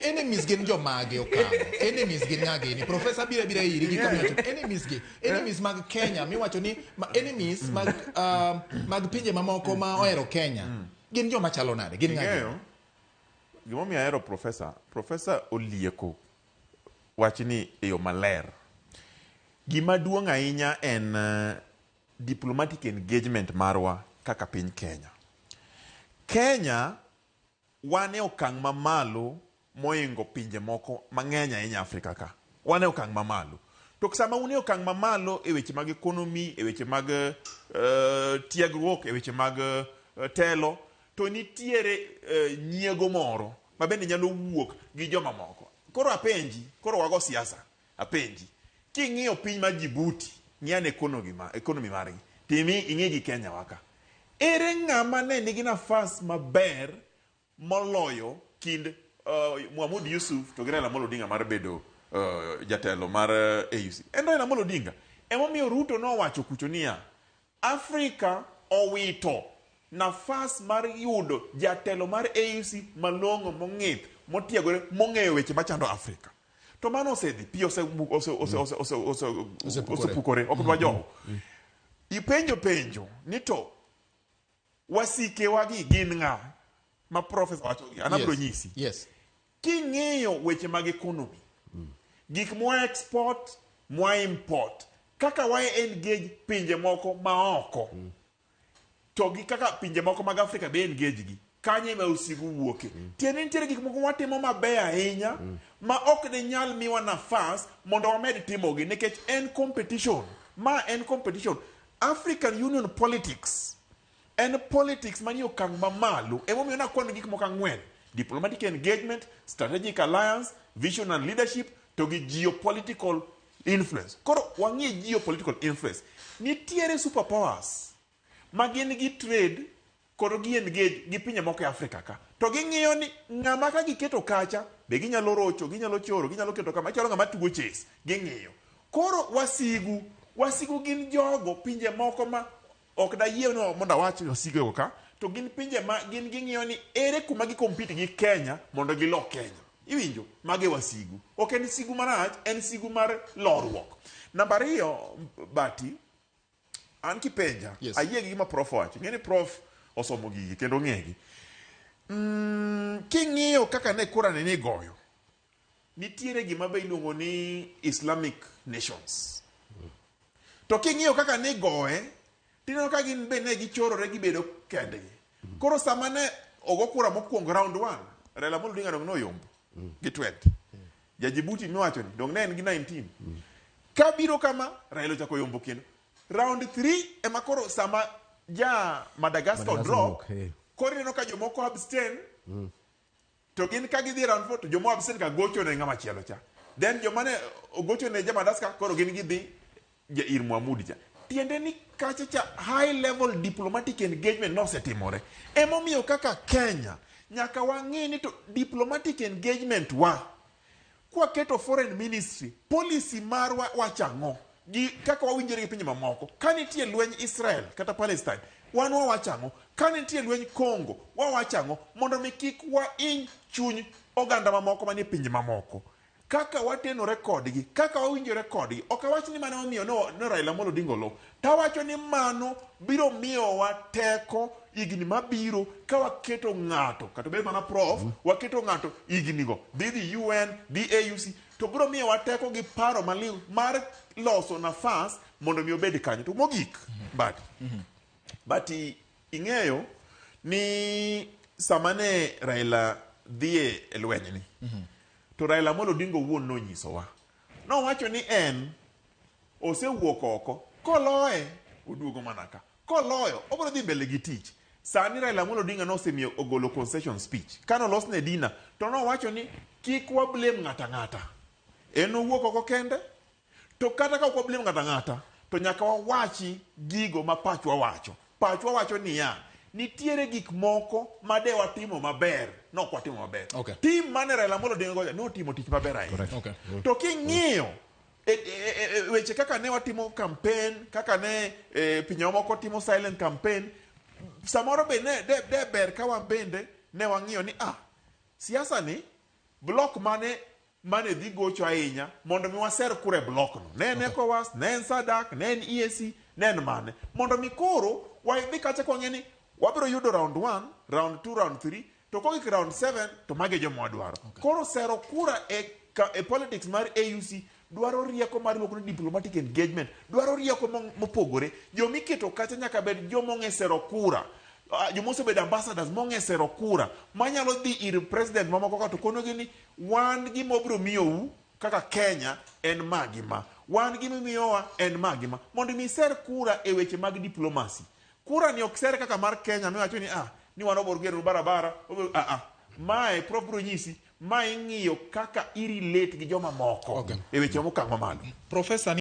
Enemies gin jomage okang'o? Enemies gin ng'a gini? Professor biro abira iri gi kama iwacho enemies gi. Enemies mag Kenya miwacho ni ma enemies mag mag pinje mamoko ma ohero Kenya. Gin joma chalo nade? Gin ng'a gini? Ing'eyo gimomiyo ahero profesa, profesa olieko wachni e yo maler. Gima duong' ahinya en diplomatic engagement marwa kaka piny Kenya. Kenya wan e okang' mamalo moingo pinje moko mang'eny ahinya Afrika ka. Wan e okang' mamalo. To sama un e okang' mamalo e weche mag economy, e weche mag tiegruok, e weche mag telo, to nitiere nyiego moro ma bende nyalo wuok gi joma moko. Koro apenji, koro wago siasa, apenji, king'iyo piny mar Djibouti, ng'i ane economy, ma, economy margi, timi ing'i gi Kenya wa ka. Ere ng'ama ne nigi nafas maber moloyo kind Mohamud Yusuf to gi Raila Amolo Odinga mar bedo jatelo mar AUC? En Raila Amolo Odinga. Emomiyo Ruto nowacho kucho niya, Afrika owito nafas mar yudo jatelo mar AUC malong'o, mong'ith, motiegore, mong'eyo weche machando Afrika. To mano osedhi, pi osepukore, ok dwa jowo. Ipenjo penjo ni to wasikewa gi gin ng'a ma profesa wacho gi an abiro nyisi. King'iyo weche mag economy, gik mwa export, mwa import, kaka wa engage pinje moko ma oko, to gi kaka pinje moko mag Afrika be engage gi, kanyo ema osigu wuoke. Tiende ni nitiere gik moko watimo mabeyo ahinya ma ok dinyal miwa nafas mondo wamed timogi nikech en competition. Ma en competition. African Union politics en politics manie okang' mamalo. Emomiyo nakwano gik moko ang'wen: diplomatic engagement, strategic alliance, vision and leadership, to gi geopolitical influence. Koro wang'i geopolitical influence. Nitiere superpowers ma gin gi trade koro gi engage gi pinje moko e Afrika ka. To ging'iyo ni ng'ama ka giketo kacha be ginyalo rocho, ginyalo choro, ginyalo keto kama chalo ng'ama tugo chess. Ging'iyo. Koro wasigu, wasigu gin jogo pinje moko ma ok dayie ni mondo awach wasigu ka, to gin pinje ma gin ging'iyo ni ere kuma gi compete gi Kenya mondo gilo Kenya. Iwinjo? Mage wasigu. Ok en sigu marach, en sigu mar lorruok. Namba ariyo, Bati, an kipenja, ayie gi gima prof owacho. Ing'e ni prof osomo gigi kendo ong'egi. King'iyo kaka ne kura ni nigoyo, nitiere gima be iluongo ni Islamic Nations. To king'iyo kaka nigoye, tineno ka gin be ne gichorore gibedo kendgi. Koro sama ne ogo kura mokwongo round 1, Raila Amolo Odinga dong' noyombo gi 20. Ja Djibouti miwacho ni dong' ne en gi 19. Ka biro kama, Raila ochako yombo kendo. Round 3 ema koro sama ja Madagascar Madagascar drop, owuok, eh. koro ineno ka jomoko abstain, to gin ka gidhi round 4 to joma abstain ka gocho ne ng'ama chielo cha. Then joma ne ogocho ne ja Madagascar koro gin gidhi ja ir Muhamud cha. Tiende ni kacha cha high level diplomatic engagement nosetimore. Emomiyo kaka Kenya nyaka wang'i ni to diplomatic engagement wa kwaketo foreign ministry policy marwa wachang'o gi kaka wawinjore gi pinje mamoko. Ka nitie lweny Israel kata Palestine, wan wawachang'o? Ka nitie lweny Congo, wawachang'o? Mondo mi kik wahiny chuny oganda mamoko manie pinje mamoko. Kaka watenore kodgi, kaka wawinjore kodgi. Ok awach ni mano omiyo no Raila Amolo Odinga olo. Tawacho ni mano biro miyowa teko higni mabiro ka waketo ng'ato, kata obed mana prof, waketo ng'ato higni go, dhi dhi UN, dhi AUC, to biro miyowa teko gi paro maliw mar loso nafas mondo mi obed kanyo. To mogik, but, but ing'eyo ni sama ne Raila dhi e lwenyni, to Raila Amolo Odinga owuon nonyisowa. Nowacho ni en osewuok oko, koloye oduogo mana ka. Koloyo obiro dhi mbele gi tich. Sani Raila Amolo Odinga nosemiyo ogolo concession speech. Kane olosne dina to nowacho ni kik wa blame ng'ata ng'ata. En owuok oko kende, to kata ka ok wa blame ng'ata ng'ata, to nyaka wawachi gigo ma pachwa wacho. Pachwa wacho niya, nitiere gik moko ma de watimo maber, nok watimo maber. Team mane Raila Amolo Odinga gocha notimo tich maber ahinya. To king'iyo weche kaka ne watimo campaign, kaka ne pinje mamoko timo silent campaign, samoro be ne de ber ka wan bende ne wang'iyo ni siasa ni Block mane mane dhi gocho ahinya mondo mi waser kura e block no. Ne en ECOWAS, ne en SADC, ne en EAC, ne en mane. Mondo mi koro wadhi kacha kwang'e ni wabiro yudo round 1, round 2, round 3, to kogik round 7 to magi e joma wadwaro. Koro sero kura e politics mar AUC dwaro rieko mar luongo ni diplomatic engagement, dwaro rieko mopogore. Jomiketo kacha nyaka bed jomong'e sero kura. Joma osebedo ambassadors mong'e sero kura manyalo dhi ir president mamoko ka to konogi ni wan gima wabiro miyou kaka Kenya en ma gi ma, wan gima imiyowa en ma gi ma, mondo mi iser kura e weche mag diplomacy. Kura ni ok ser kaka mar Kenya miwacho ni ni wan wabiro gero barabara, wabiro, Mae prof biro nyisi, mae ing'iyo kaka i relate gi joma moko e weche mokang' mamalo. Professor.